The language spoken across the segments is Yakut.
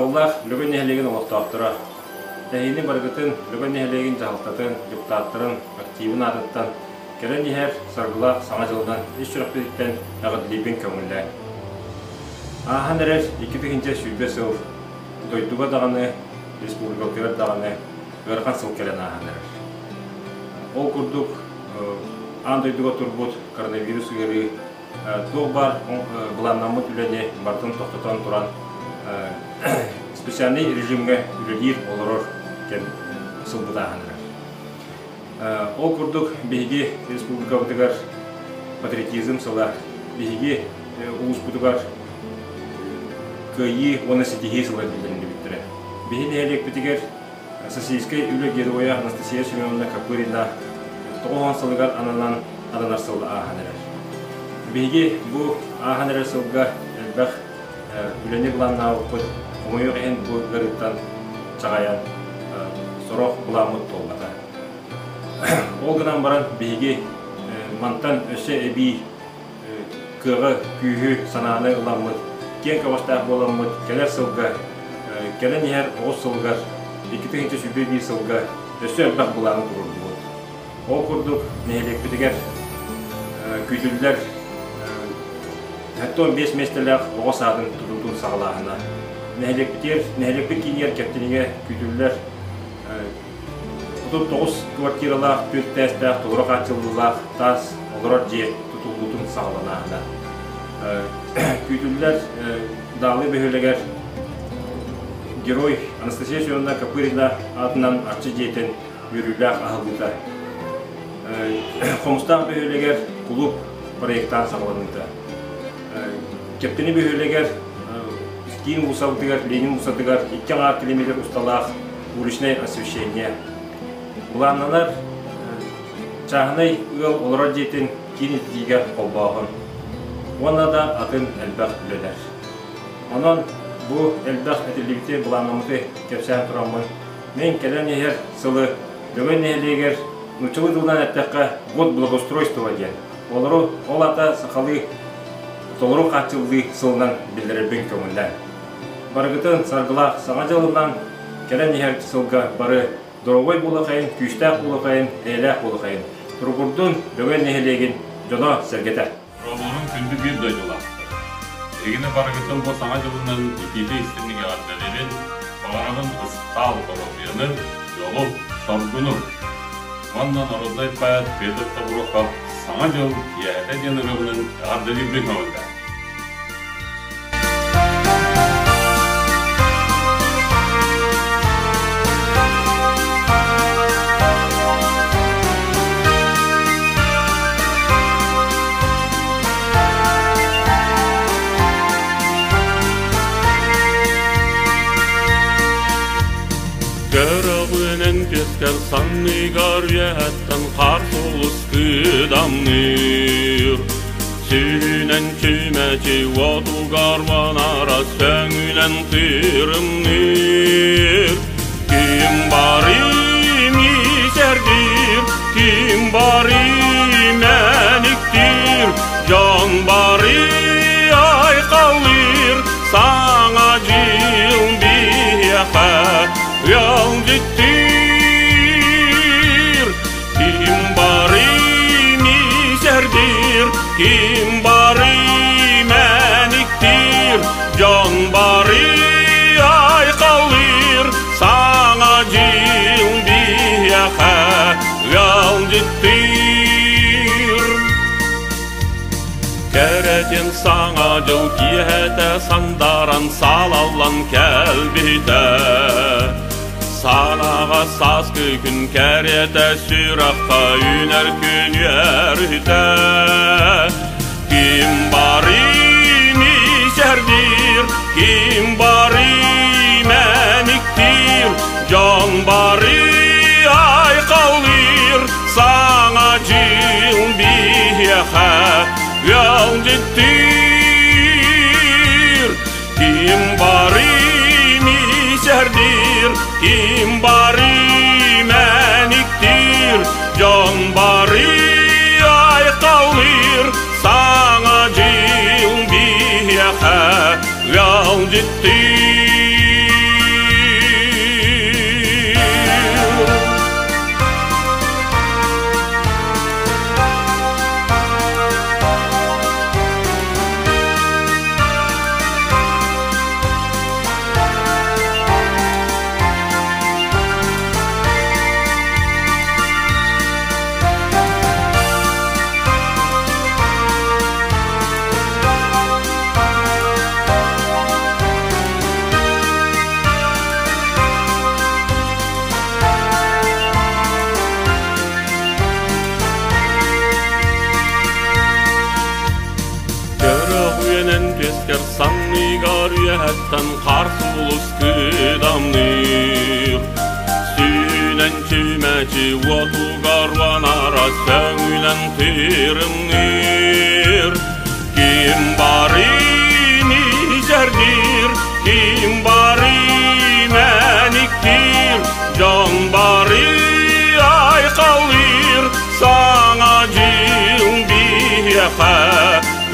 Ытыктабыллаах Лөгөй нэһилиэгин олохтоохторо! Эһиини барыгытын Лөгөй нэһилиэгин дьаһалтатын, депутаттарын активын аатыттан кэлэн иһэр саргылаах Саҥа дьылынан ис сүрэхпититтэн эҕэрдэлиирбин көҥүллээҥ. Ааһан эрэр 2020 сыл дойдуга даҕаны, республикабытыгар даҕаны ыарахан сыл кэлэн ааһан эрэр. Ол курдук, аан дойдуга турбут коронавирус ыарыы туох баар былааннаммыт үлэни барытын тохтотон туран специальный режимҥэ үлэлиир олорор кэм сылбыт ааһан эрэр. Ол курдук биһиги республикабытыгар патриотизм сыла, биһиги улууспутугар кыайыы уонна ситиһии сыла биллэриллибиттэрэ. Биһи нэһилиэкпитигэр Российскай үлэ геройа Анастасия Семеновна Копырина 90 сылыгар ананан ананар сыл ааһан эрэр. Биһиги бу ааһан эрэр сылга элбэх үлэни былааннаабыппыт, хомойуох иһин бу ыарыыттан чаҕайан сорох былааммыт туолбата. Ол гынан баран биһиги мантан өссө эбии кыаҕы, күүһү, санааны ыламмыт, киэҥ көҕүстээх буоламмыт, кэлэр сылга, кэлэн иһэр оҕус сылыгар, 2021 сылга өссө элбэх былааны туруордубут. Ол курдук, нэһилиэкпитигэр күүтүллэр 75 миэстэлээх оҕо саадын тутуутун саҕалааһына. Нэһилиэкпитигэр, нэһилиэкпит киинигэр Кэптинигэ күүтүллэр 39 квартиралаах, түөрт тээстээх, толору хааччыллыылаах таас олорор дьиэ тутуллуутун саҕаланааһына. Күүтүллэр Даалы бөһүөлэгэр Герой Анастасия Семеновна Копырина аатынан Арчы дьиэтин үөрүүлээх аһыллыыта. Хомустаах бөһүөлэгэр кулууп проектаан саҕаланыыта. Кэптини бөһүөлэгэр киин уулуссабытыгар, Ленин уулуссатыгар икки аҥаар километр усталаах уличное освещение. Былааннанар чааһынай ыал олорор дьиэтин киин ититиигэ холбооһун уонна да атын элбэх үлэлэр. Онон бу элбэх этиллибити былааннаммыты кэпсээн тураммын, мин кэлэн иһэр сылы Лөгөй нэһилиэгэр нууччалыы тылынан эттэххэ год благоустройства диэн. Олору ол аата сахалыы толору хааччыллыы сылынан биллэрэрбин көҥүллээн. Барыгытын саргылаах Саҥа дьылынан кэлэн иһэр сылга бары доруобай буолуохайын, күүстээх буолуохайын, эйэлээх буолуохайын. Туругурдун Лөгөй нэһилиэгин дьоно-сэргэтэ! Романын күндү биир дойдулаахтар. Эһигини барыгытын бу Саҥа дьылынан итиитэ-истиҥник эҕэрдэлиибин, баҕарабын ыстаал доруобуйаны, дьолу, соргуну! Уонна народнай поэт Петр Тобурохов Саҥа дьыл киэһэтэ диэн ырыабынан эҕэрдэлиирбин көҥүллээх. Көрөҕүнэн түскэр санныгар үөһэттэн хаар сулус кыдамныыр. Сүүнэн чүмэчи уотугар ванара сөҥүнэн тырымныыр. Ким барым исэрдир, ким барым мэниктир, дьон бары айхаллыыр, саҥа дьыл биһиэхэ ыалдьыттыыр. Ким бары мисэрдир, ким бары мэниктир, дьон бары айхаллыыр, саҥа дьыл биһиэхэ ыалдьыттыыр. Кэрэтин саҥа дьыл киэһэтэ сандаран салаллан кэлбитэ. Санаҕа сааскы күн кэриэтэ сүрэххэ үүнэр күн үөрүтэ. Ким бары мисэрдиир, ким бары мэниктиир, дьон бары айхаллыыр, саҥа дьыл биһиэхэ ыалдьыттыыр. Ким бары мисэрдиир, ким бары мэниктиир, дьон бары айхаллыыр, саҥа дьыл биһиэхэ ыалдьыттыыр. Санныгар үөһэттэн хаар сулус кыдамныыр. Сүүнэн чүмэчи уотугар уонара сөҥүнэн тырымныыр. Ким барын исэрдиир, ким бары мэниктиир, дьон бары айхаллыыр, саҥа дьыл биһиэхэ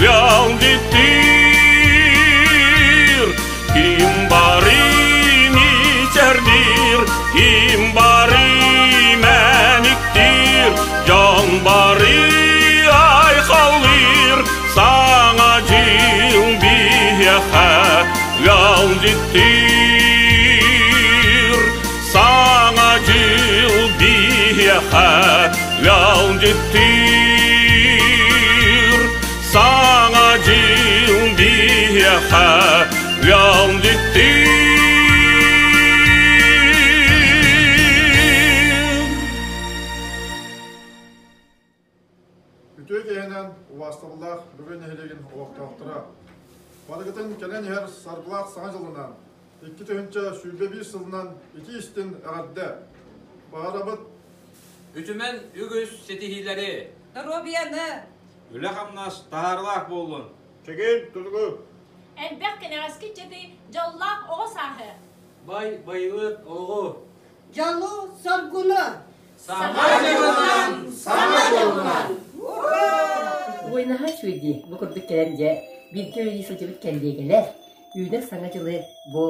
ыалдьыттыыр. Ким барын исэрдиир, ким бары мэниктиир, дьон бары айхаллыыр, саҥа дьыл биһиэхэ ыалдьыттыыр. Саҥа дьыл биһиэхэ ыалдьыттыыр. Саҥа дьыл биһиэхэ ыалдьыттыыр. Үтүө киһинэн убаастабыллаах Бөҕө нэһилиэгин олохтоохторо! Барыгытын кэлэн иһэр саргылаах Саҥа дьылынан, 2021 сылынан итии-истин эҕэрдэ! Баҕарабыт Үтүмэн үгүс ситиһиилэри! Доруобуйаны! Үлэ-хамнас таһаарылаах буоллун! Чэгиэн тутугу! Элбэх кэнэҕэски ыччаты дьоллоох оҕо сааһы! Бай байылыат олоҕу! Дьолу-соргуну! Саҥа дьылынан! Саҥа дьылынан! Ой, наһаа үчүгэй дии. Бу курдук кэлэн дьэ, бииргэ үлэлии сылдьыбыт кэллиэгэлэр үүнэр саҥа дьылы бу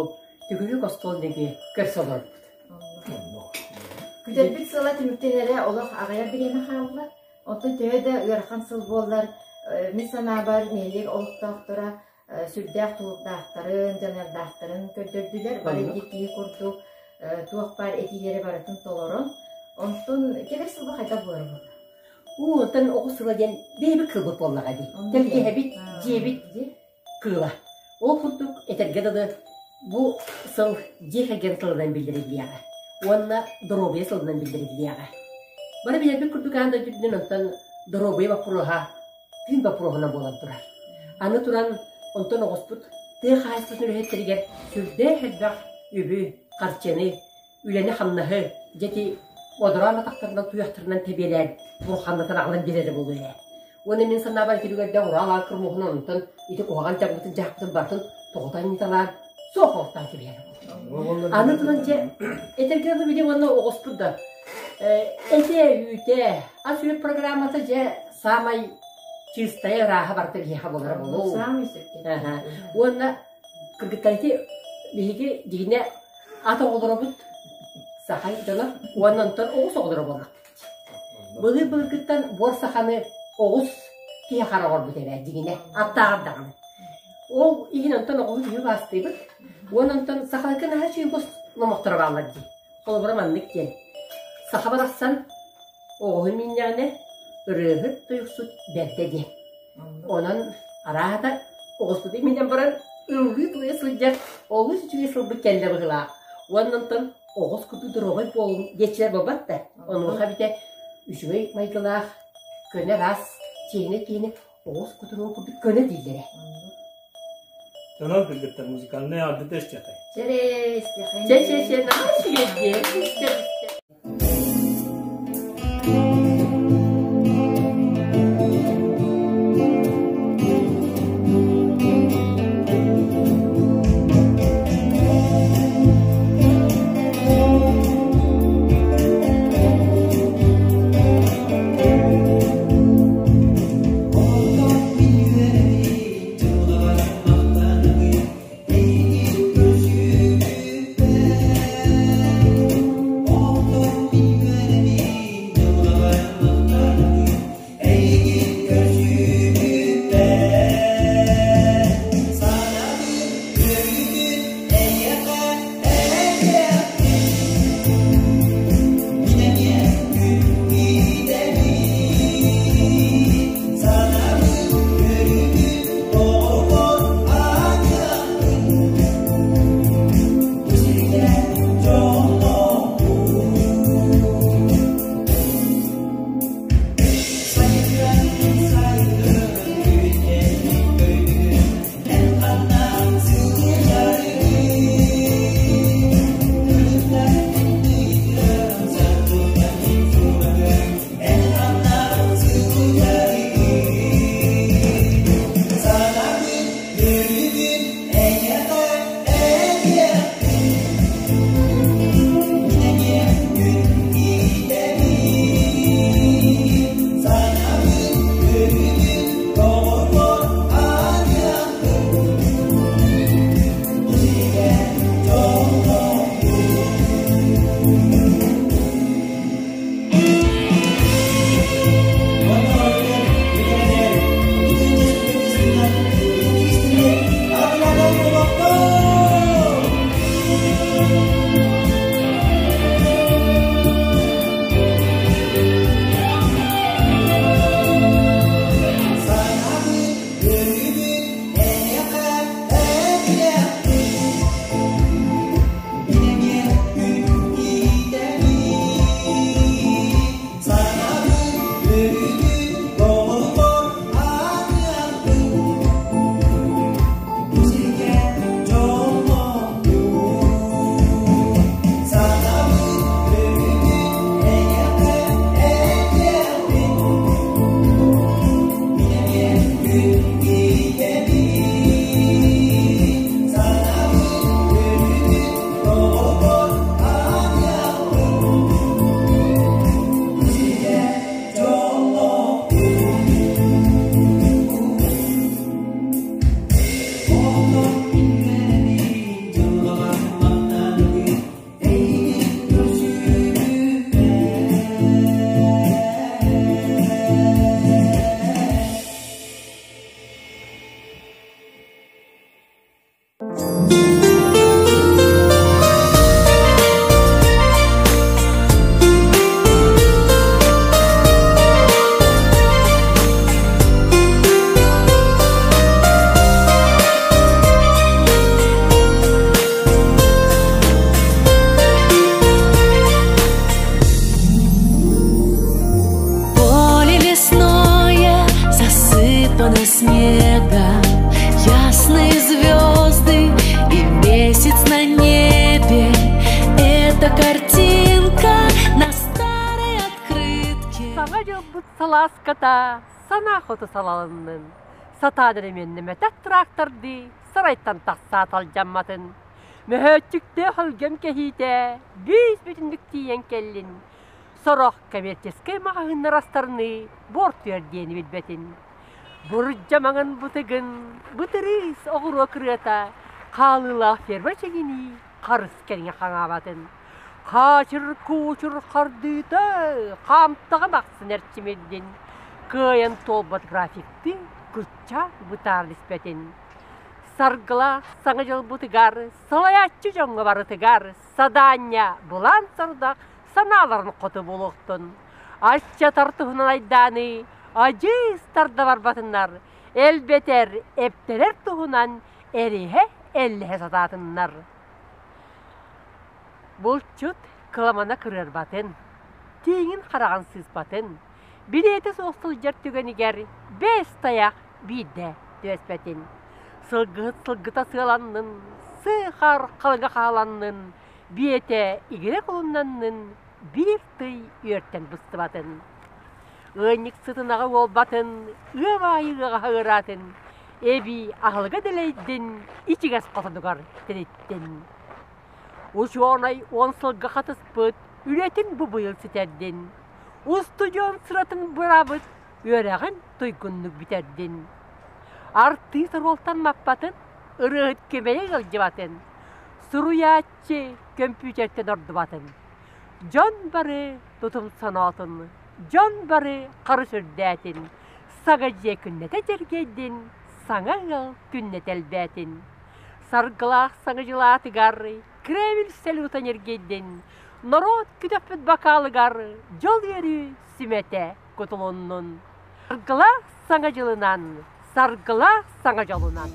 төгүрүк остуол нөҥүө көрсө олорбут. Күтэрбит сыла түмүктэнэрэ олох аҕыйах бириэмэ хаалла. Оттон төһө да ыарахан сыл буоллар, мин санаабар, нэһилиэк олохтоохторо сүрдээх тулуурдаахтарын, дьаныардаахтарын көрдөрдүлэр. Бары биир киһи курдук туох баар этиилэри барытын толорон, онтон кэлэр сылга хайдах буолар буолла? Уу, онтон оҕо сыла диэн бэйэбит кыылбыт буоллаҕа дии. Тэлгэһэбит, дьиэбит кыыла. Ол курдук, этэргэ дылы, бу сыл дьиэ кэргэн сылынан биллэриллиэҕэ уонна доруобуйа сылынан биллэриллиэҕэ. Бары билэрбит курдук аан дойду үрдүнэн онтон доруобуйа боппуруоһа тыын боппуруоһунан буолан турар. Аны туран, онтон оҕуспут тыа хаһаайыстыбатын үлэһиттэригэр сүрдээх элбэх үбү, харчыны, үлэни-хамнаһы дьэ ити одороон атахтарынан туйахтарынан тэбиэлээн бурханнатан аҕалан биэрэрэ буолуо ээ. Уонна мин санаабар итирүгэрдээх ураа лаакыр муоһунан онтон ити куһаҕан дьаҥмытын дьаахпытын барытын тоҕута анньыталаан суох оҕустаан кэбиһэрэ буолуо. Аны туран дьэ этэргэ дылы били уонна оҕуспут да этэ үүтэ ас-үөл программата дьэ саамай чыыстайа ырааһа барыта биһиэхэ буолара буолуо. Саамай сөпкө. Уонна кыргыттар ити биһиги дьиҥинэ ат оҕолоробут саха дьоно уонна онтон оҕус оҕолоро буоллахпыт. Былыр-былыргыттан буор саханы оҕус киһи хара оҥорбут эбээт дьиҥинэ, аттааҕар даҕаны. Ол иһин онтон оҕуһу биһиги убаастыыбыт. Уонна онтон сахаларга наһаа үчүгэй номохторо бааллар дии. Холобура маннык диэн. Саха барахсан оҕуһун мииннэҕинэ ырыаһыт тойуксут бэрдэ диэн. Онон арааһата оҕуспутун миинэн баран ыллыы-туойа сылдьар олус үчүгэй сылбыт кэллэ быһыылаах. Уонна онтон оҕус курдук доруобай буолуҥ диэччилэр буолбат да. Онуоха эбитэ үчүгэй майгылаах, көнө ыраас, чиэһинэй киһини оҕус кутуругун курдук көнө дииллэрэ. Онон кыргыттар музыкальнай аадыта истиэхэй. Чэрэ истиэхэй. Чэ чэ чэ наһаа үчүгэй диэ. Истэр истэр. Поле лесное засыпано снегом, Ясные звезды и месяц на небе. Это картинка на старой открытке. Саҥа дьылбыт салааската санаа хоту салалыннын. Сатаан эрэмиэннэмэтэх трактордыы сарайтан тахсаат алдьамматын. Мөһөөччүктээх өлгөм кэһиитэ бүүс бүтүннүк тиийэн кэллин. Сорох коммерческай маҕаһыыннар астарыныы буортуйар диэни билбэтин. Бурдьа маҥан бытыгын, бытырыыс оҕуруо кырыата, хаалыылаах ферма чэгинии харыс кэриҥэ хаҥаабатын. Хаачыр-куучур хардыыта хаамтаҕын ахсын эрчимирдин, кыайан туолбат графиктыы кучча бытаан испэтин. Саргылаах Саҥа дьылбытыгар, салайааччы дьоҥҥо барытыгар садаанньа былаан сорудах санааларын хоту буолуохтун. Аччатар туһунан айдааны адьыыс тарда барбатыннар, элбэтэр, эптэрэр туһунан эриһэ эллэһэ сатаатыннар. Булчут кыламана кырыарбатын, тииҥин хараҕын сыыспатын, билиэтэ суох сылдьар түгэнигэр бэс тайах биирдэ түбэспэтин. Сылгыһыт сылгыта сыаланнын, сыыхар халыҥа хааланнын, биэтэ игирэ кулуннаннын, биир тый үөртэн быстыбатын. Ыанньык сытынаҕа уолбатын, ыам аайы ыаҕаһа ыараатын, эбии аһылыга дэлэйдин, ичигэс хотонугар тириттин. Учуонай 10 сылга хатыспыт үлэтин бу быйыл ситэрдин. Устудьуон сыратын бырабыт үөрэҕин туйгуннук бүтэрдин. Артыыс оруолтан маппатын, ырыаһыт кэмэйэ ыалдьыбатын, суруйааччы көмпүүтэртэн ордубатын. Дьон бары тутум соноотун, дьон бары харыс үрдээтин, саҥа дьиэ күннэтэ дьэргэйдин, саҥа ыал күннэтэ элбээтин. Саргылаах саҥа дьылаатыгар Кремль салюта ньиргийдин, норуот күтөхпүт бакаалыгар дьол үөрүү сүмэтэ кутулуннун. Саргылаах Саҥа дьылынан, саргылаах Саҥа дьолунан!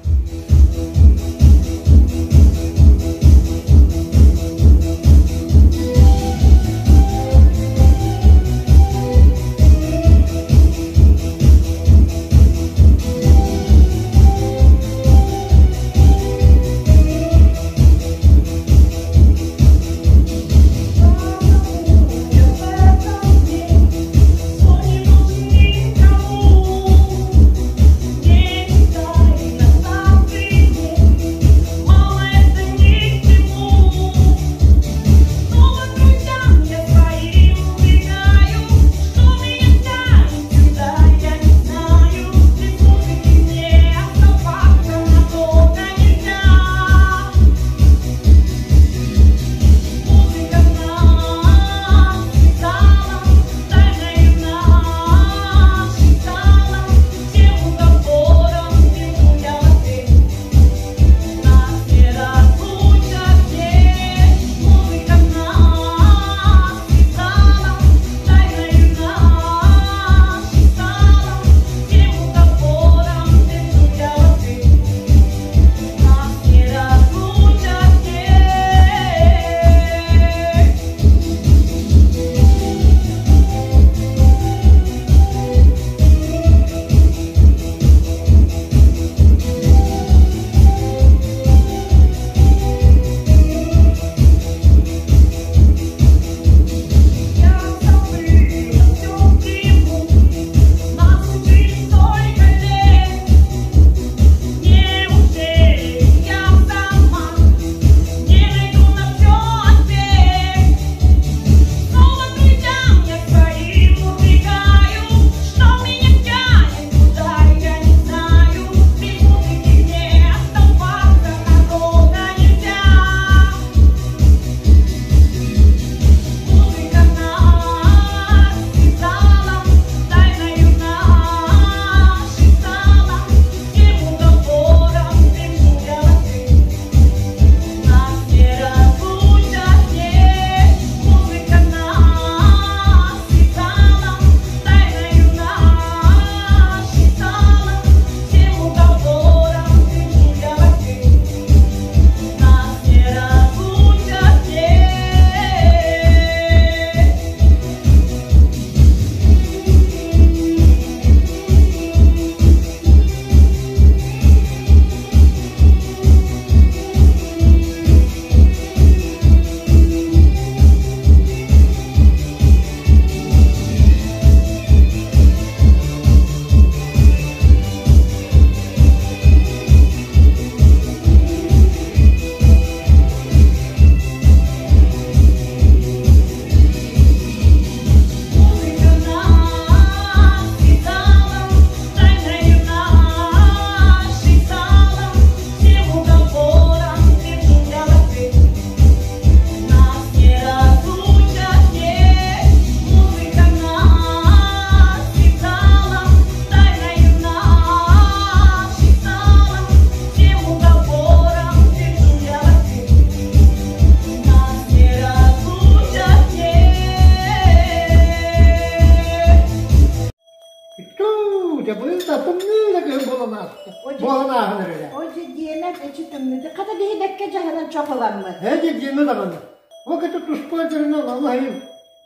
дьэ быйыл да тымныы да кыһын буолан ааста. Буолан ааһан эрэрэ. О дьэ диэмэ эчи тымныыта. Хата биһи бэккэ дьаһанан чохуламмыт. Ээ дьэ диэмэ даҕаны. Ол кэтэ туспа дьарынан аллаһайым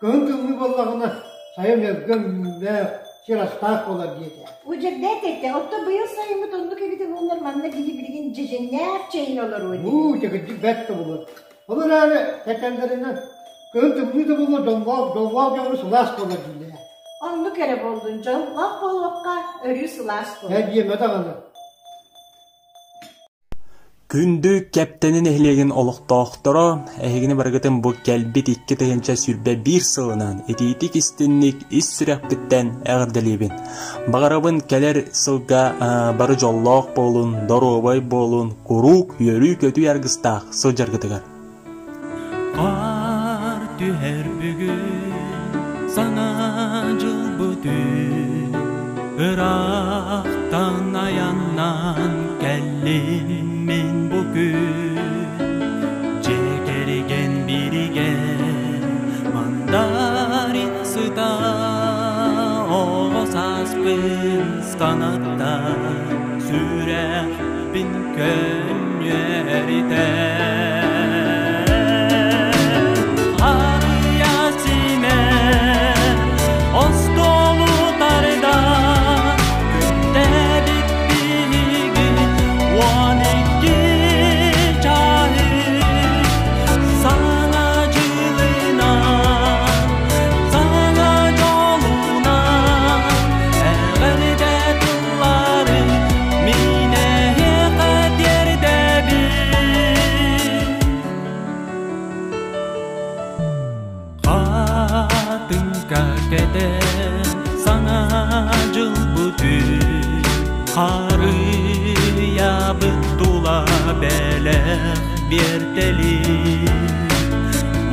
кыһын тымныы буоллаҕына сайын өлгөм үүннээх, сир астаах буолар диэтэ. Удьэрдээт этэ, отто быйыл сайыммыт оннук эбитэ буоллар манна киһи билигин дьэдьэннээх чэйин олоруо дии. Уу, дьэ бэрт да буолуо. Ол эрээри этэллэринэн кыһын тымныы да буолуо дьоллоох дьоллоох дьоҥҥо сылаас буолар дииллэр. Оннук эрэ буоллун, дьоллоох буолуохха өрүү сылаас буолуо. Ээ диэмэ даҕаны. Күндү Кэптэни нэһилиэгин олохтоохторо, эһигини барыгытын бу кэлбит 2021 сылынан итиитик истинник ис сүрэхпиттэн эҕэрдэлиибин. Баҕарабын кэлэр сылга бары дьоллоох буолун, доруобай буолун, куруук үөрүү-көтүү аргыстаах сылдьаргытыгар. Хаар түһэр бүгүн, саҥа дьыл бүтүн, ыраахтан айаннаан кэллим мин бу күн. Дьиэ кэргэн биригэ мандарин сыта оҕо сааспын санатта сүрэхпин көнньүөрүтэ. Харыйа симэр остуолу тарда күндэбит биһиги 12 чаһы саҥа дьылынан саҥа дьолунан эҕэрдэ тылларын мин эһиэхэ тиэрдэбин. Хатыҥка кэтэн саҥа дьыл бүтүн харыйабыт тула бэлэх биэртэлин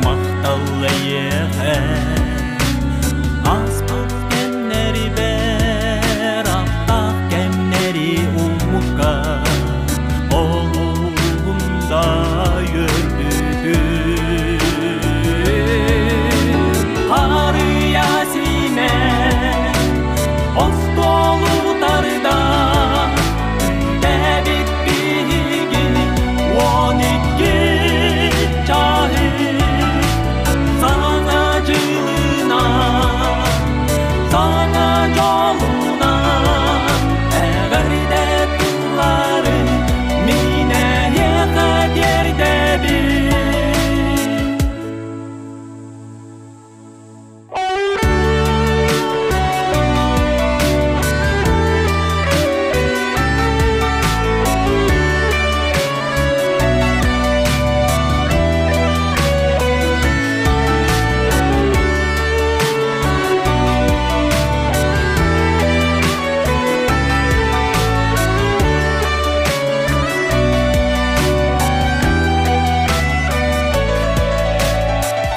махтал эйиэхэ ааспыт кэмнэри бэр аттаах кэмнэри уммукка олуһун да үөрбүтүм Харыйа симэн остуолу тарда Күндэбит биһиги 12 чаһы Саҥа дьылынан саҥа дьолунан эҕэрдэ тыллары мин эһиэхэ тиэрдэбин.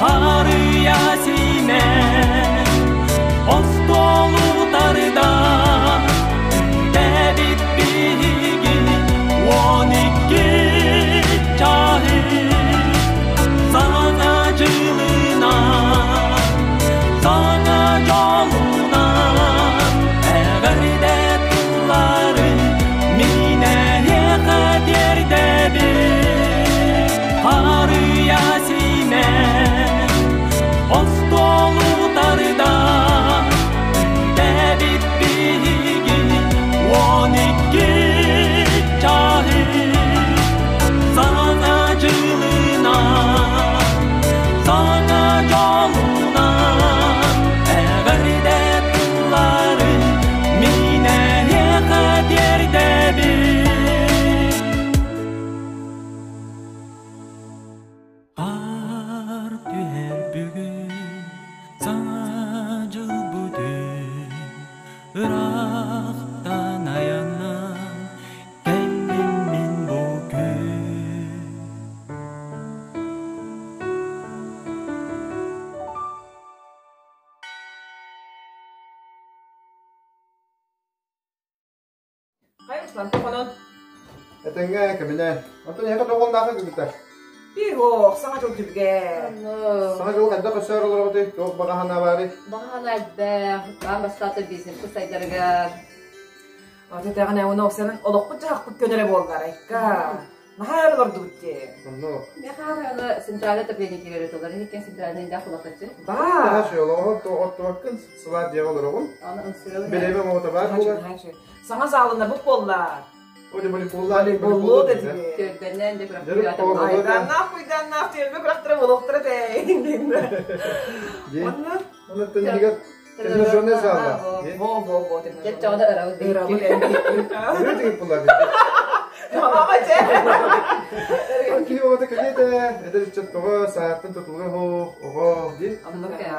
Харыйа симэн остуолу тарда Күндэбит биһиги 12 чаһы Саҥа дьылынан саҥа дьолунан эҕэрдэ тыллары мин эһиэхэ тиэрдэбин. Харыйа симэн остуолу тарда Күндэбит биһиги 12 чаһы Саҥа дьылынан саҥа дьолунан эҕэрдэ тыллары мин эһиэхэ тиэрдэбин. Аар түһэр бүгүн саҥа дьыл бүтүн ыраахтан айаннаан кэллим мин бу күн. Хайа Руслан, тохонон. Этэҥҥэ кэминэ. Онтон эһиэхэ тоҕоннаахы кыргыттар? Пиһох, саҥа дьыл түбүгэ. Саҥа дьыл хайдах өссөөр олороҕутуй? Туох баҕа санаа баарый? Баҕа санаа элбэх. Аан бастаата бизнеспит сайдарыгар. Аты тэҕинэ уна оксанан олохпут дьаһахпыт көнөрө буоллар айка. Наһаа өр олордубут дии. Онно. Мехаана центральный отопление киирэр этилэр. Иһиккен центральный да хулахачы. Баа. Олоҕо оттуаккын сылаа дьиэҕэ олороҕун. Билэбэ моҕото баар буолар. Саҥа заалынарбыт буоллар. Оде волейболлаа Волейболлуу да дии. Түөлбэннэн де Айданнаах куйданнаах түөлбэ күрэхтэрэ болохтара тэйин. Онно Онно тэнигэр тренажерный зала. Во во во. Дьэ ырабыт. Ырабыт. Ырабыт булар. Мама дьэ. Киһи оҕото кэлиэтэ, эдэр ыччат тоҕо сааттан тутулуга суох, оҕо дии.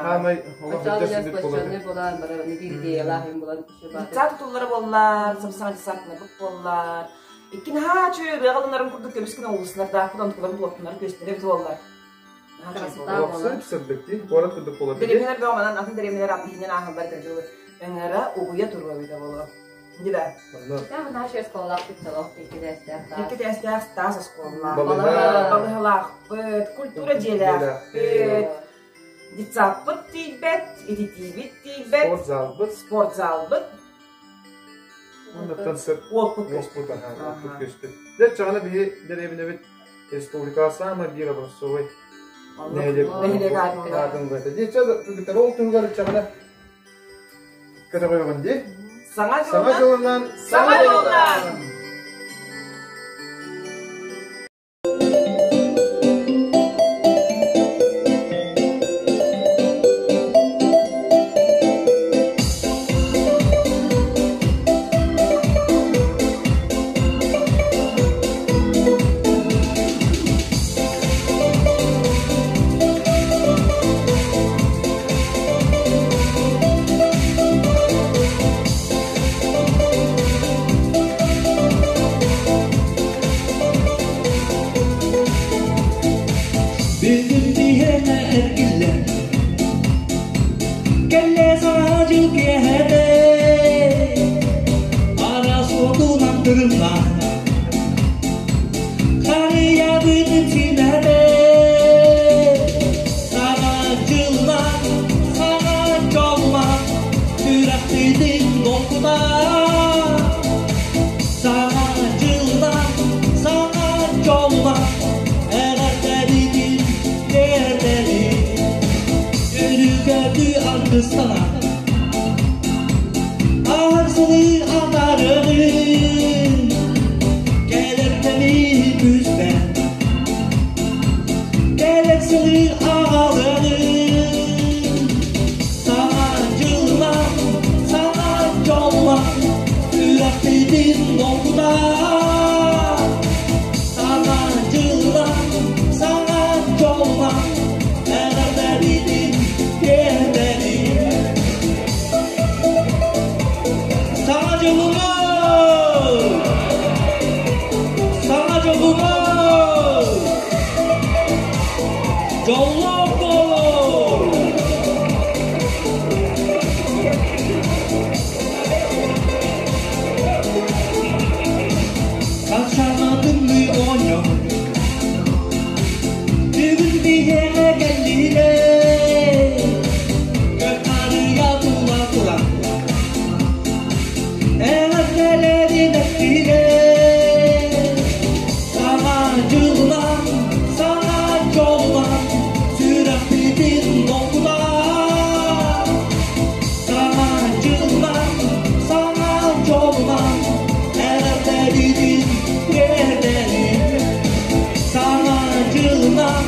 Хаамай олох Оччоҕо буолан баран биир идеялаах юм булан Дьиссаат тутуллара буоллар, сапсаҥа дьиссаатынарбыт буоллар. Икки наһаа үчүгэй ырыаҕа ылынарым курдук көмүс гына уулуссалардаахпыт, онтуларын туоттунар күөстэрэ эбит буоллар. Олохсун сырдык дии, куорат курдук буолар. Дэриэбинэлэр бөҕө манан атын дэриэбинэлэр иһинэн ааһаллар дылы ыҥыра угуйа туруо эбитэ буолуо. Дии да. Наша оскуолалаахпыт солох икки тээстээх Икки тээстээх таас оскуолалаах. Балыһалаахпыт, культура дьиэлээхпит. Детсадпыт тиийбэт, ититиибит тиийбэт. Спортзалбыт. Спортзалбыт. Оннуттан сөп уоппут уоспут уоппут көстүт. Дьэ чаҕына биһи дэриэбинэбит республикаҕа саамай биир образцовай нэһилиэк нэһилиэк аатын быата. Дии чэ кыргыттар ол туһугар чаҕына көтөҕөйөҕүн дии. Саҥа Саҥа дьылынан Саҥа дьылынан! Бүгүн биһиэнэ эргиллэн Кэллэ саҥа дьыл киэһэтэ Араас уотунан тырымна Харыйабытын симэтэ Саҥа дьыллар, саҥа дьоллар Сүрэхпитин долгутар Саҥа дьыллар, саҥа дьоллар Эҕэрдэбитин тиэрдэбит Өрүкөтү аргыстана Аар сылы атаарыаҕын Кэлэр кэми күүспэр Кэлэр сылы аҕалыаҕын Саҥа дьыллар, саҥа дьоллор Сүрэхпитин долгутар Саҥа дьыллар, саҥа дьоллор Эҕэрдэбитин тиэрдэбит Саҥа дьолунан! Саҥа дьолунан! Дьоллоох буолуҥ! Ханшана тымныы оонньоо Бүгүн биһиэхэ кэллилэр Көр-харыйа тула туран Эҕэрдэлэри бэттилэр Саҥа дьыллар, саҥа дьоллор Сүрэхпитин долгутар Саҥа дьыллар, саҥа дьоллор Эҕэрдэбитин тиэрдэбит Саҥа дьыллар,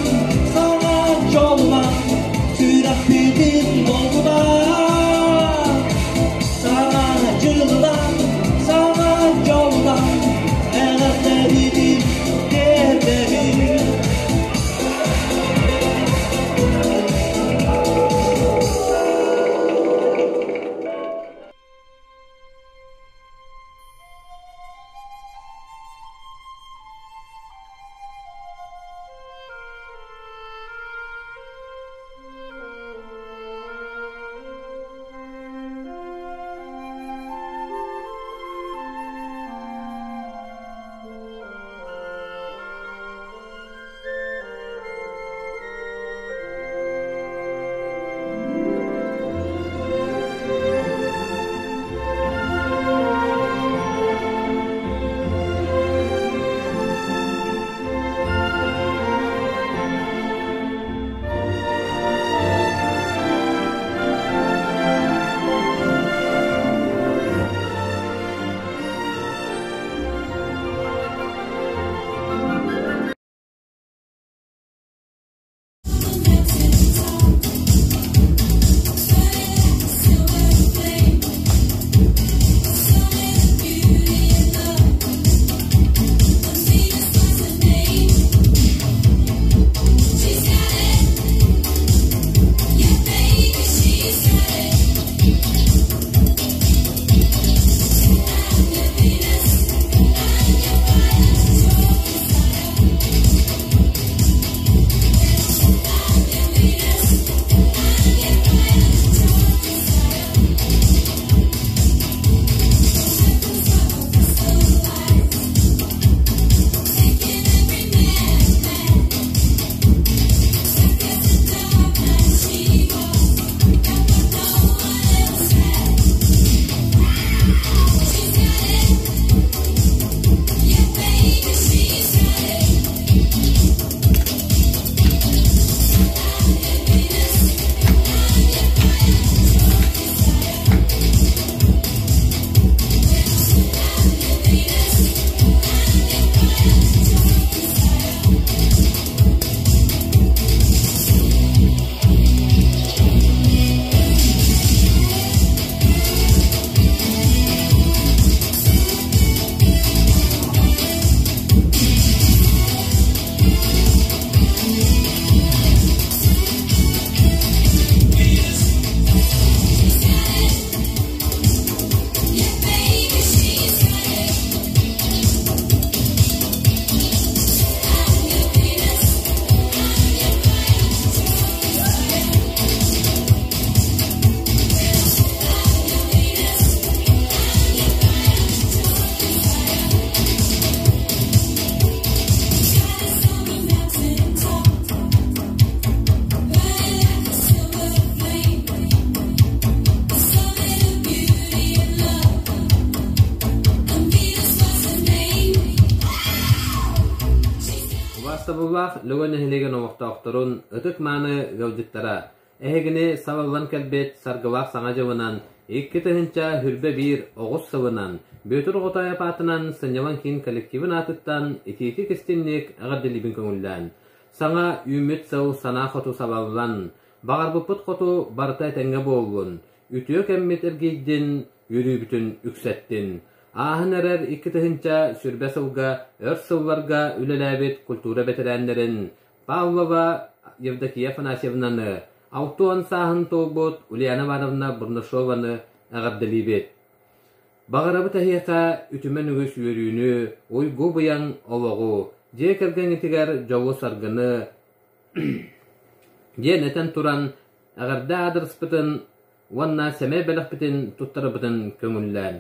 саҥа дьоллор Сүрэхпитин долгутар Саҥа дьыллар, саҥа дьоллор Эҕэрдэбитин тиэрдэбит Убаастабыллаах Лөгө нэһилиэгин олохтоохторун ытык-мааны ыалдьыттара, эһигини салаллан кэлбит Саргылаах Саҥа дьылынан, 2021 оҕус сылынан Бүөтүр Оҕотоойоп аатынан сынньалаҥ киин коллективын аатыттан итиитик-истиҥник эҕэрдэлиибин көҥүллээн, саҥа үүммүт сыл санаа хоту салаллан, баҕарбыппыт хоту барыта этэҥҥэ буоллун, үтүө кэммит эргийдин, үөрүүбүтүн үксэттин. Ааһан эрэр 2020 сылга өр сылларга үлэлээбит культура бэтэрээннэрин Павлова Евдокия Афанасьевнаны, 60 сааһын туолбут Ульяна Ивановна Бурнашованы эҕэрдэлиибит. Баҕарабыт эһиэхэ үтүмэн үгүс үөрүүнү, уйгу-быйаҥ олоҕу, дьиэ кэргэҥҥитигэр дьолу-саргыны диэн этэн туран, эҕэрдэ аадырыспытын уонна сэмэй бэлэхпитин туттарарбытын көҥүллээн,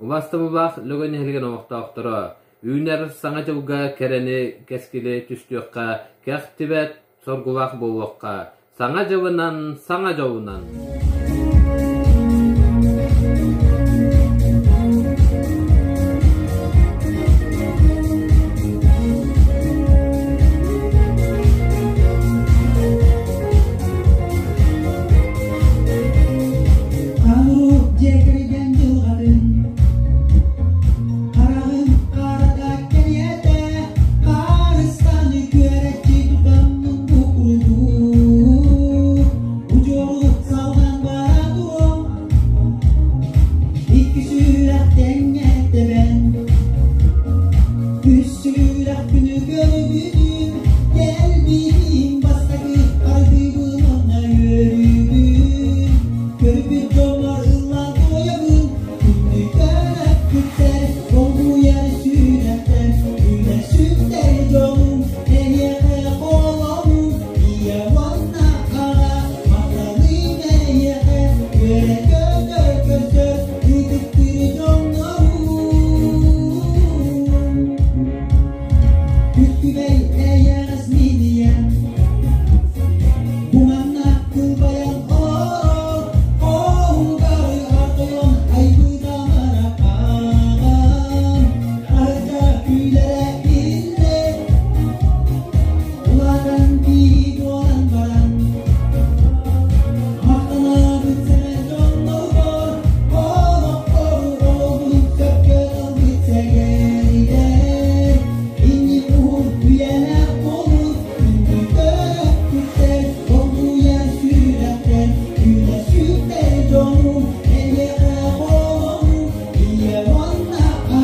убаастабыллаах Лөгөй нэһилиэгин олохтоохторо, үүнэр Саҥа дьылга кэрэни, кэскили түстүөххэ, кэхтибэт соргулаах буолуохха, Саҥа дьылынан, саҥа дьолунан! Дьиэ кэргэн дьылҕатын хараҕын харата кэриэтэ харыстаны күөрэччи тутаммын букурутуу удьуору салҕан бара туруом икки сүрэх тэҥҥэ тэбэн үс сүрэх күнү көрбүтүм кэлбитим бастакы хардыыбын уонна үөрүүбүн көрбүт дьоммор ыллаан туойабын күндү төрөппүттэр долгуйар сүрэхтэр үүнэр сүктэр дьолум эйиэхэ холобум ийэ уонна аҕа махталым эйиэхэ үөрэ-көтө көрсөр ытыктыыр дьоннорум Күккүбэй эйэҕэс минийэн Куманна кылбайан олорор Хоһугары артойон айбыта марапаан Арда күлэрэ иллэ Улаатан киһи буолан баран Махтанабыт сэмэ дьоннорбор Олохтору олбун сөпкө ылбыт сэгэригэр Иннин уһун үйэлээх буолун Күндү төрөппүттэр долгуйар сүрэхтэр Үүнэ сүктэр дьонум эйиэхэ холонум Ийэ уонна аҕа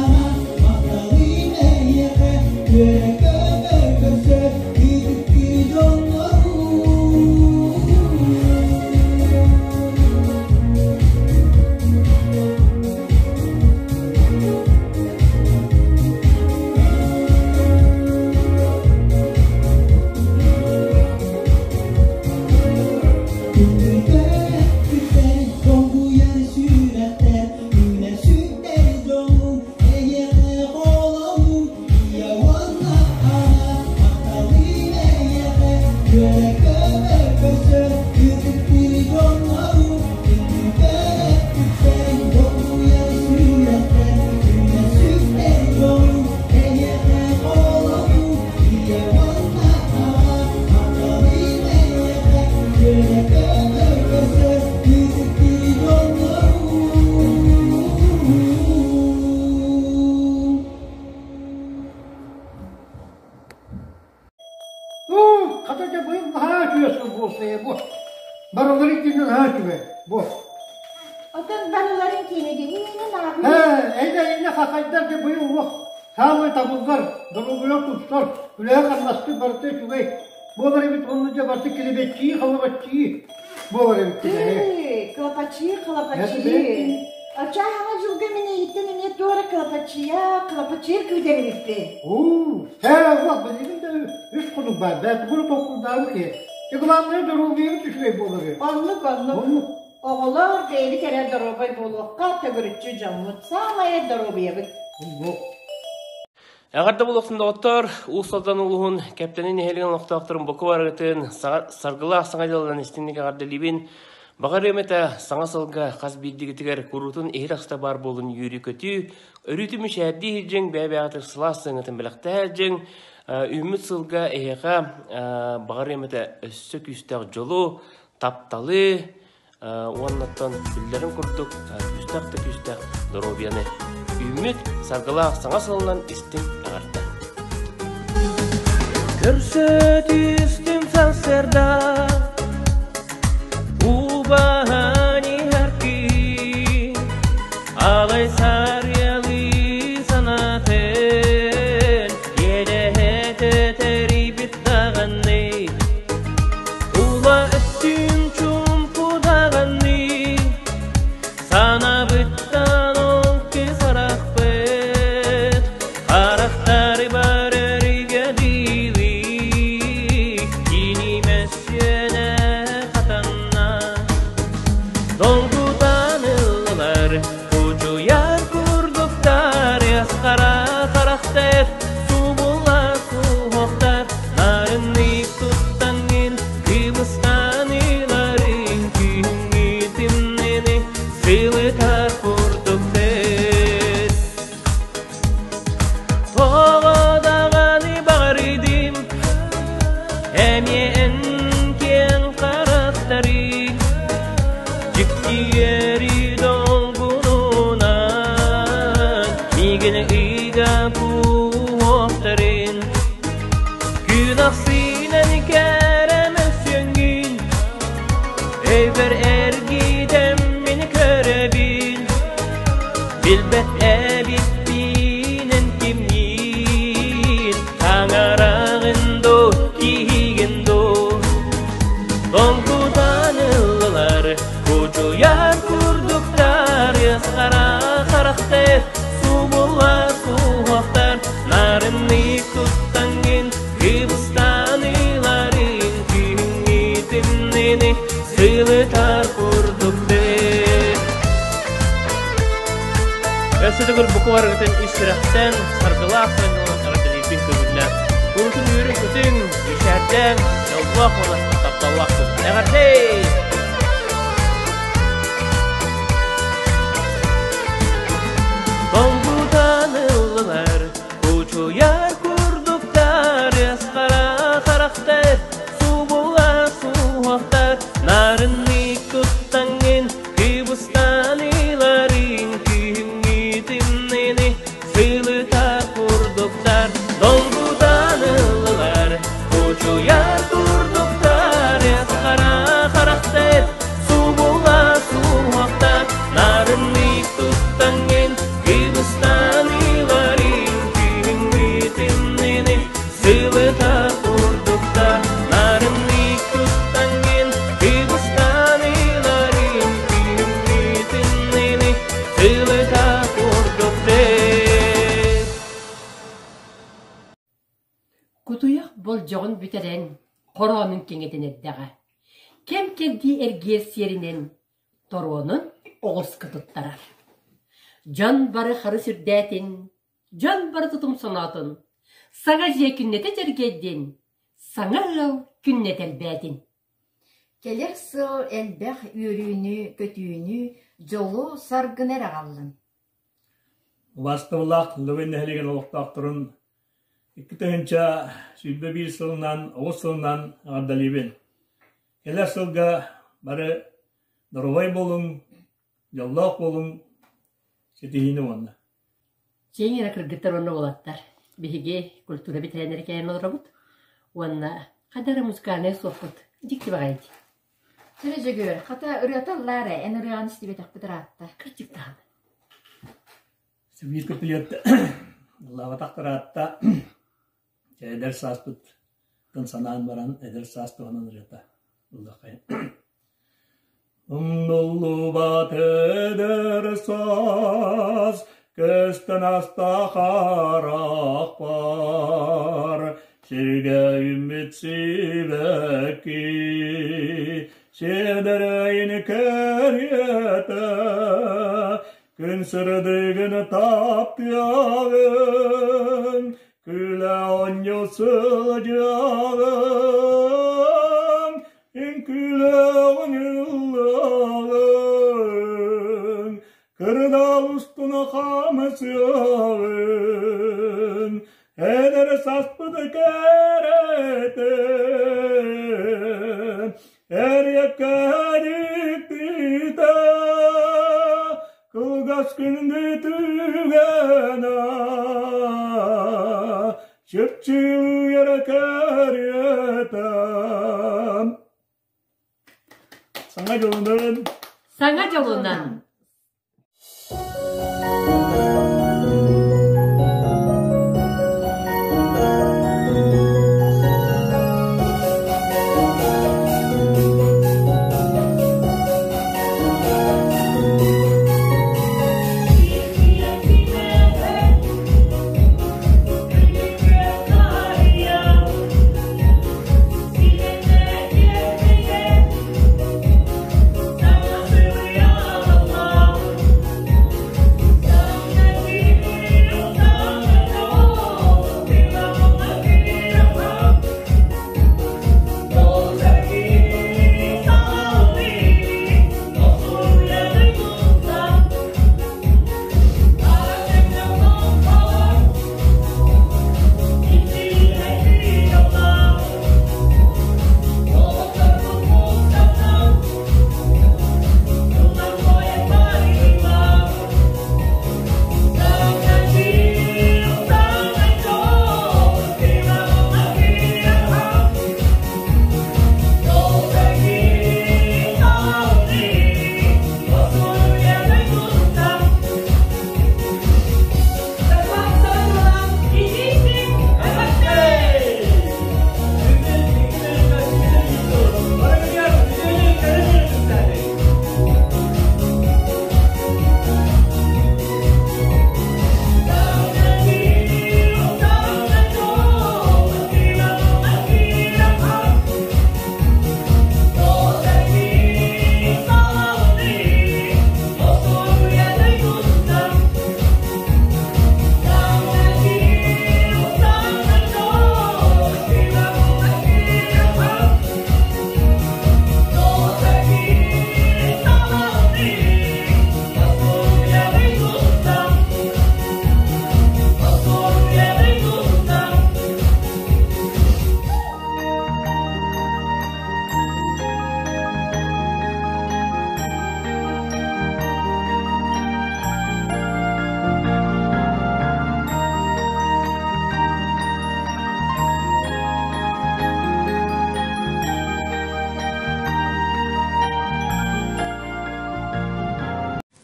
махталым эйиэхэ Үөрэ-көтө көрсөр ытыктыы дьоннорум. Күндү долгуйар сүрэхтэр, үүнэр сүктэр дьолум, эйиэхэ холонум, ийэ уонна аҕа, махталым эйиэхэ, үөрэ-көтө көрсөр ытыктыыр дьоннорум, күндү долгуйар сүрэхтэр, үүнэр сүктэр дьолум, эйиэхэ холонум, ийэ уонна аҕа, махталым эйиэхэ, үөрэ-көтө көрсөр ытыктыыр дьоннорум. Ну, хата дьэ быйыл наһаа үчүгэй сыл буолсайа бу. Барыларын киинэ наһаа үчүгэй бу. Отон барыларын киинэ диниинин ааҕыы. Ээ, эйдэ иннэ хахайдар дьэ быйыл уох саамай табыллар, доруобуйа тупсар, үлэһэ-хамнаспыт барыта үчүгэй буолар эбит уонна дьэ барыта килэбэччии, халабаччыы буолар эбит Тыы, кылапачыы, кылапачыы. Ачааһаҥа дьылга мин эйиттэн эмиэ туора кылапачыйа, кылапачыйа күүтэр эбиппин. Уу, ээ, уол, билигин да үс хонук баар, бэт тугу толкуйдаабыт киһи. Главное, доруобуйабыт үчүгэй буолар. Оннук, оннук. Оннук. Оҕолор бэйэбит эрэ доруобай буолуохха, төгүрүччү дьоммут саамай доруобуйабыт. Оннук. Эҕэрдэ буолуохтун доҕоттор, Уус Алдан улууһун Кэптэни нэһилиэгин олохтоохторун бука барыгытын саргылаах саҥа дьылынан истиҥник эҕэрдэлиибин. Баҕарыам этэ саҥа сылга хас биирдигитигэр куруутун иһит-ахста баар буолун үөрүү-көтүү, өрүүтүн мичээрдии иһдьиҥ, бэйэ-бэйэҕитигэр сылаас сыаҥытын бэлэхтэһэ илдьиҥ. Үүммүт сылга эһиэхэ баҕар эмэтэ өссө күүстээх дьолу, тапталы уоннаттан биллэрин курдук күүстээх да күүстээх доруобуйаны үүммүт саргылаах саҥа сылынан истиҥ эҕэрдэ. Көрсө түстүм сарсыарда убаһан иһэр Алай сарыалыы санаатын иэдэһэ тэрийбит даҕаны Ула өттүн чуумпу даҕаны санаабыттан ол кыс арахпыт харахтары барарыга диилии кини мөссүөнэ хатанна Долгутан ыллылар, кучуйар курдуктар, ыасхара харахтар, субулла суһуохтар, нарыннык туттаҥҥын, кыбыстан ыларыҥ, күһүҥҥү тымныыны сылытар курдуктар. Тоҕо даҕаны баҕарыдым, эмиэ эн киэҥ харахтарыҥ, дьиктиэри долгунунан, миигин ыйга кууһуохтарын. Күн ахсынан кэрэ мөссүөҥҥүн, өйбөр эргитэн мин көрөбүн. Билбэт эбиппин эн кимниин, таҥараҕын дуу, киһигин дуу. Долгутан ыллылар, кучуйар курдуктар, ыас-хара харахтар, субулла суһуохтар, нарыннык туттаҥҥын, кыбыстан ыларыҥ, күһүҥҥү тымныыны сылытар курдуктар. Өссө төгүл бука барыгытын ис сүрэхтэн саргылаах саргыланан эҕэрдэлиирбин көҥүллээх. Куруутун үөрүн-көтүҥ, мичээрдээн, дьоллоох уонна тапталлаах буолун. Эҕэрдэй! Долгутан ыллылар, кучуйар курдуктар, ыас-хара харахтар, субула суһуохтар, нарыннык туттаҥҥын, Кыбыстан ыларыҥ күһүҥҥү тымныыны сылытар курдуктар, долгутан ыллылар, кучуйар курдуктар, хара харахтар, субула суһуохтар, нарыннык туттаҥҥын, кыбыстан ыларыҥ күһүҥҥү тымныыны сылытар курдуктар, нарыннык туттаҥҥын, кыбыстан ыларыҥ күһүҥҥү тымныыны сылытар курдуктар. Кутуйах болдьоҕун бүтэрэн, хороонун кэҥэтэн эрдэҕэ. Кэм-кэрдии эргиэр сиэринэн торуонун оҕуска туттарар. Дьон бары харыс үрдээтин, Дьон бары тутум соноотун, саҥа дьиэ күннэтэ дьэргэйдин, саҥа ыал күннэтэ элбээтин. Кэлэр сыл элбэх үөрүүнү, көтүүнү, дьолу, саргыны эрэ аҕаллын. Убаастабыллаах Лөгөй нэһилиэгин олохтоохторун 2021 сылынан, оҕус сылынан эҕэрдэлиибин. Кэлэр сылга бары доруобай буолуҥ, дьоллоох буолуҥ, ситиһиини уонна. Чиҥ эрэ кыргыттар уонна уолаттар. Биһиги культура бэтэрээннэрэ кэлэн олоробут уонна ханна эрэ музыкальнай суохпут дьикти баҕайы дии. Чэ Дьөгүөр, хата ырыата ыллаа эрэ, эн ырыаҕын истибэтэхпит ыраатта. Кырдьык даҕаны. Биир куплет ыллаабатах ыраатта. Эдэр сааспыттан санаан баран эдэр саас туһунан ырыата ыллаххайын. Умнуллубат эдэр саас көстөн аста харахпар, сиргэ үүммүт сибэкки сиэдэрэйин кэриэтэ күн сырдыгын таптыаҕын Күлэ оонньуу сылдьыаҕыҥ, үҥкүүлэҕин ыллыаҕыҥ, кырдал устун хаамысыаҕыҥ. Эдэр саспыт кэрэтэ Эриэккэ Кылгас күндү түгэнэ Чыпчыйар кэриэтэ Саҥа дьолунан! Саҥа дьолунан!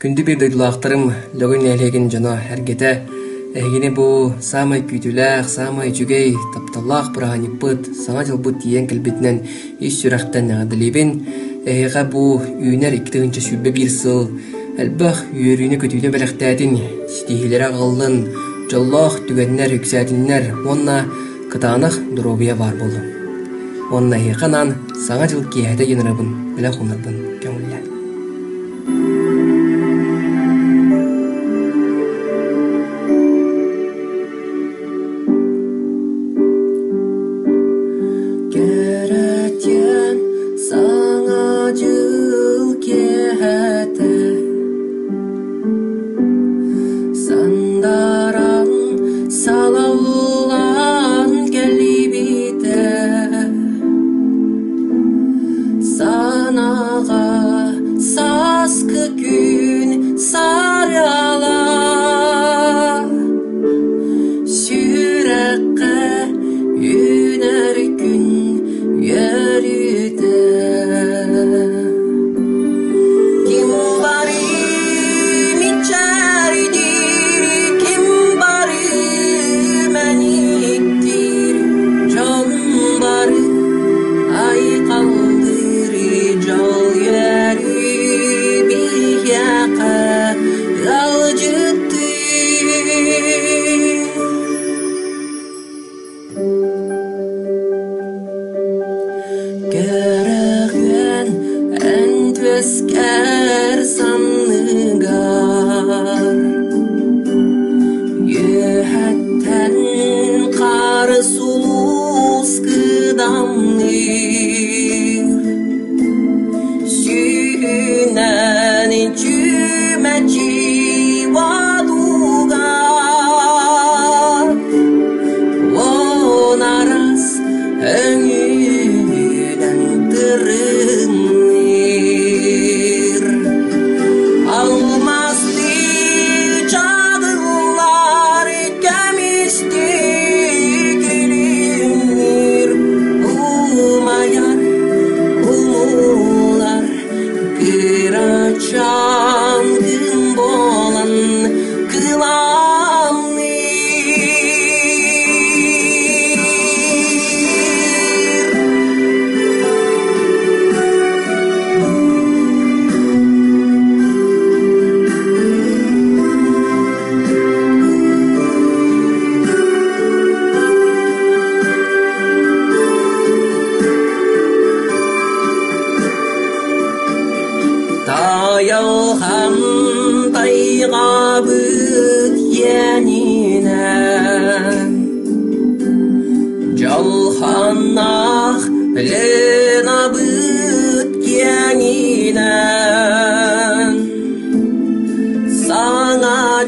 Күндү биир дойдулаахтарым, Лөгөй нэһилиэгин дьоно эргэтэ, эһигини бу саамай күүтүүлээх, саамай үчүгэй, тапталлаах бырааһынньыкпыт, Саҥа дьылбыт тиийэн кэлбитинэн ис сүрэхтэн эҕэрдэлиибин. Эһиэхэ бу үүнэр 2021 сыл элбэх үөрүүнү-көтүүнү бэлэхтээтин, ситиһиилэри аҕаллын, дьоллоох түгэннэр үксээтиннэр уонна кытаанах доруобуйа баар буоллун. Уонна эһиэхэ анаан Саҥа дьыл киэһэтэ диэн ырабын, бэлэх уунарбын көҥүллээ. Кэрэтиэн Саҥа дьыл киэһэтэ Сандаран салаллан кэлибитэ Санаҕа.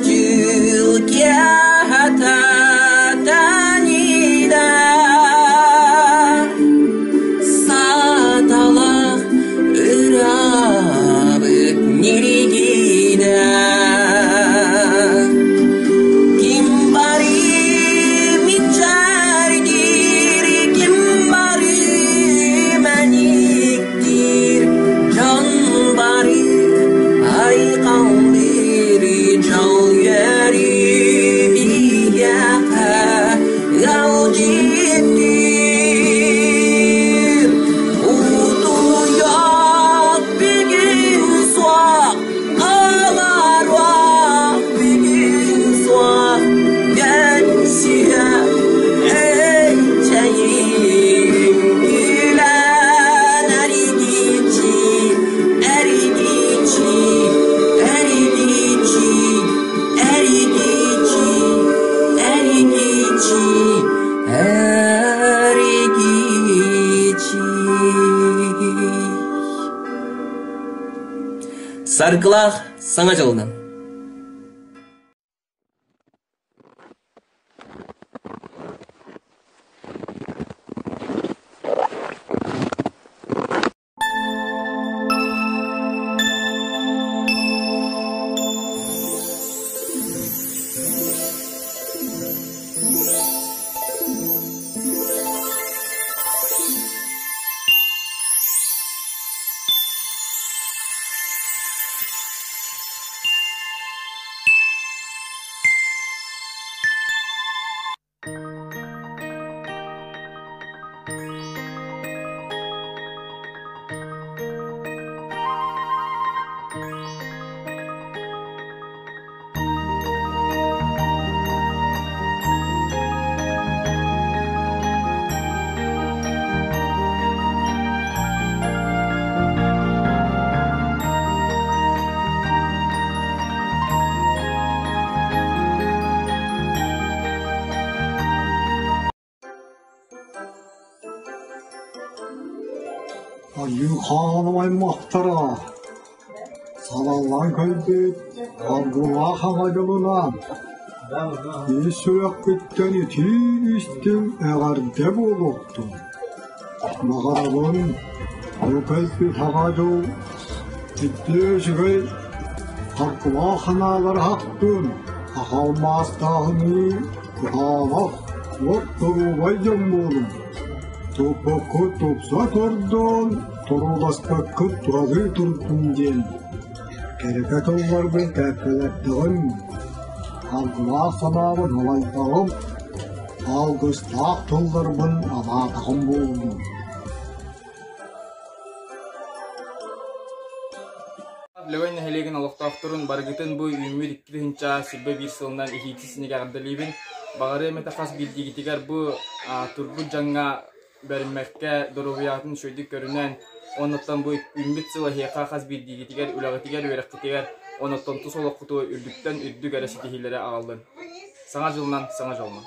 дьыл киэһэтэ тэнийдэ, Сааталах ырыабыт ньиргийдэ. Ким бары мичээрдиир, ким бары мэниктиир, дьон бары айхаллыыр, дьол үөрүү биһиэхэ ыалдьыттыыр. Утуйуох бүгүн суох, олоруох бүгүн суох, Кэнсиэ эчэйим күлэн эригичи, эригичи, эригичи, эригичи, эригичи, эригичи. Саргылаах Саҥа дьылынан! Айыы хааным аймахтара, салаллан кэлбит Аргылаах аҕа дьолунан ис сүрэхпиттэн итии-истиҥ эҕэрдэ буолуохтун. Баҕарабын бу кэлбит аҕа дьол итии үчүгэй Аргылаах санаалары аһаттын, аҕа алмаастааһыныы кытаанах, уот доруобай дьон буолуҥ. Туппуккут тупса турдун, турууласпаккыт туралыы турдун диэн кэрэкэ тылларбын кэккэлэттэҕим, алгылаах санаабын алайдаҕым, алгыстаах тылларбын анаатаҕым буоллун. Лөгөй нэһилиэгин олохтоохторун барыгытын бу үүммүт 2021 сылынан иһиити синигэ эҕэрдэлиибин. Баҕарыам этэ хас биирдиигитигэр бу турбут дьаҥҥа бэриммэккэ доруобуйаҕытын үчүгэйдик көрүнэн, оннуттан бу үүммүт сыл эһиэхэ хас биирдиигитигэр үлэҕитигэр, үөрэххитигэр, оннуттан тус олоххутугар үрдүктэн үрдүк эрэ ситиһиилэри аҕаллын. Саҥа дьылынан, саҥа дьолунан.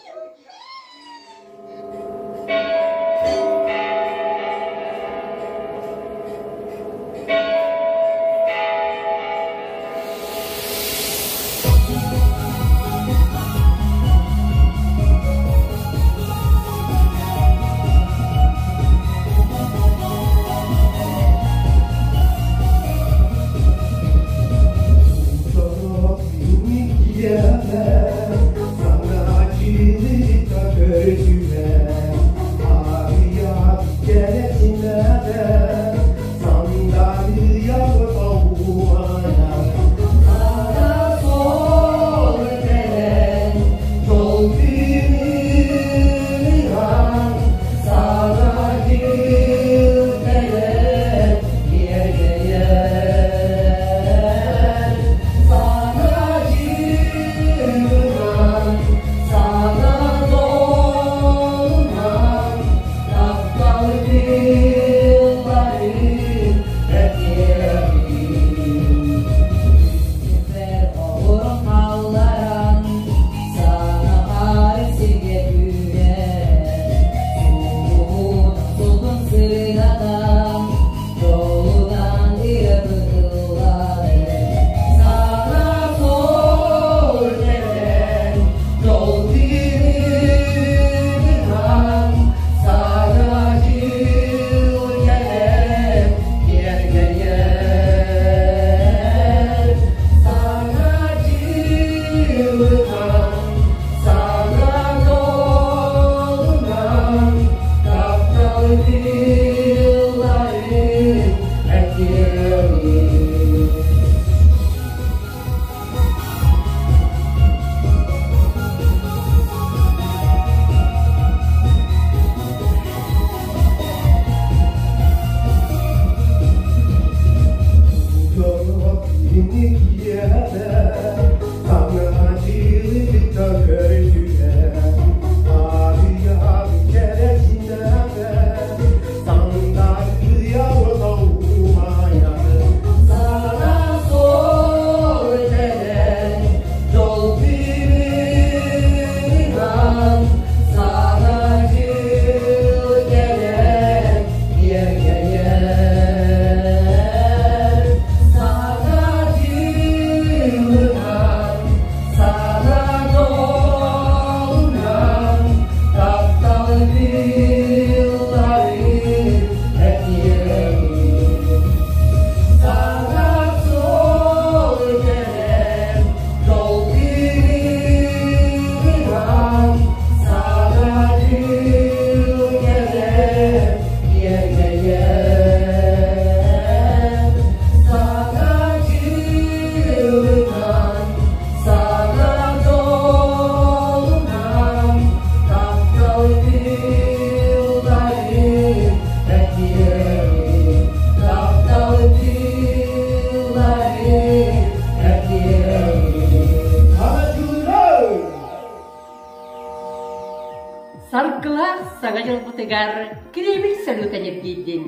Саргылаах Саҥа дьылбытыгар Кремль салюта ньиргийдин!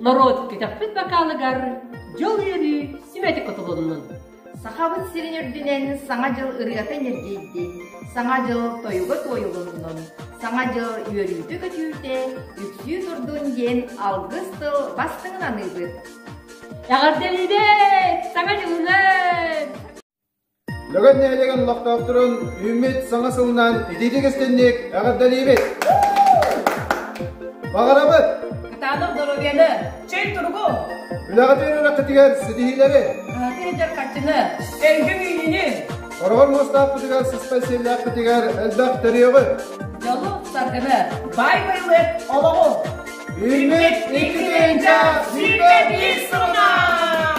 Норуот көтөхпүт бакаалыгар дьол үөрүү сүмэтэ кутулуннун! Сахабыт сирин үрдүнэн Саҥа дьыл ырыата ньиргийдин, Саҥа дьыл тойуга туойулуннун, Саҥа дьыл үөрүүтэ-көтүүтэ үксүү турдун диэн алгыс тыл бастыҥын аныыбыт. Эҕэрдэлиибит! Саҥа дьылынан! Лөгөн нэһилиэгин олохтоохторун үүммүт саҥа сылынан итиитик истинник эҕэрдэлиибит! Баҕарабыт! Кытаанах доруобуйаны, чөл туругу! Үлэҕитин үрэххитигэр ситиһиилэри! Аһаты сылдьар харчыны, өлгөм үүнүүнү! Хороҕор муостаахпытыгар сыспай сиэллээхпитигэр элбэх төрүөҕү! Дьолу, саргыны, баай байылыат олоҕу! Үүммүт 2021 сылынан!